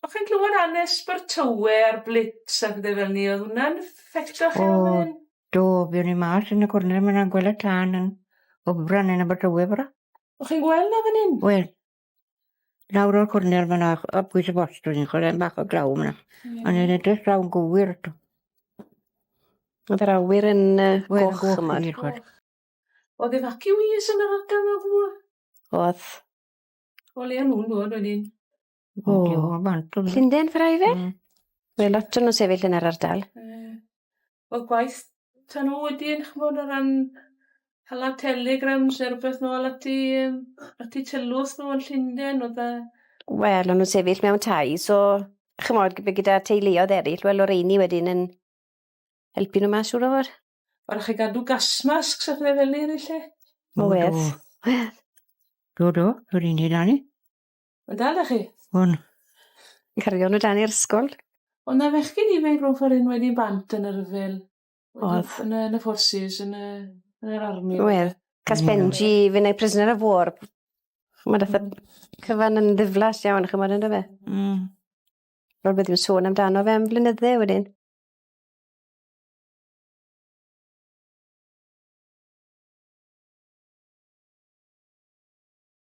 O'ch chi'n clywed hanes Abertawe a'r Blitz a pethe fel 'ny o'dd wnna'n effecto chi O do buon ni mas yn y cornel ma' 'na'n gwel' y tân yn hofran yn Abertawe bora. O'ch chi'n gweld 'na fyn 'yn? Wel lawr o'r cornel fan 'na ar bwys y bost o'n i'n chware am bach o glaw yna. O'n i'n edrych draw yn gywir 'to. O'dd yr awyr yn yy goch ch'mod. O'dd efaciwîs yn yr ardal 'ma o gwbwl? O'dd. O le o'n nw'n dod wedyn? O. Llunden ffor 'a yfe? Wel lot o nw'n sefyll yn yr ardal. Ie. O'dd gwaith 'ta nw wedyn ch'mod o ran hala telegrams ne' rwbeth nôl at 'u yym at 'u tylwth nw yn Llunden o'dd e? Wel o'n nw'n sefyll mewn tai so ch'mod by- gyda teuluodd eryll wel o' reini wedyn yn helpu n'w mas siŵr o fod. O' rai' chi gadw gas masks a pethe fel 'ny yn eu lle? O wedd. Wedd. Do do, yr un un â ni. Ma'n dal 'da chi? On. Cario n'w dan i'r ysgol. O' 'na fechgyn ifanc rownd ffor 'yn wedyn bant yn y rhyfel. O'dd. Yn y yn y forces yn y yn yr army. Wel, Cas Benji fy' 'na prisoner of war. Ch'mod ath y cyfan yn ddiflas iawn ch'mod on'd do fe? Hmm. Fel bydd 'i'n sôn amdano fe am flynydde wedyn.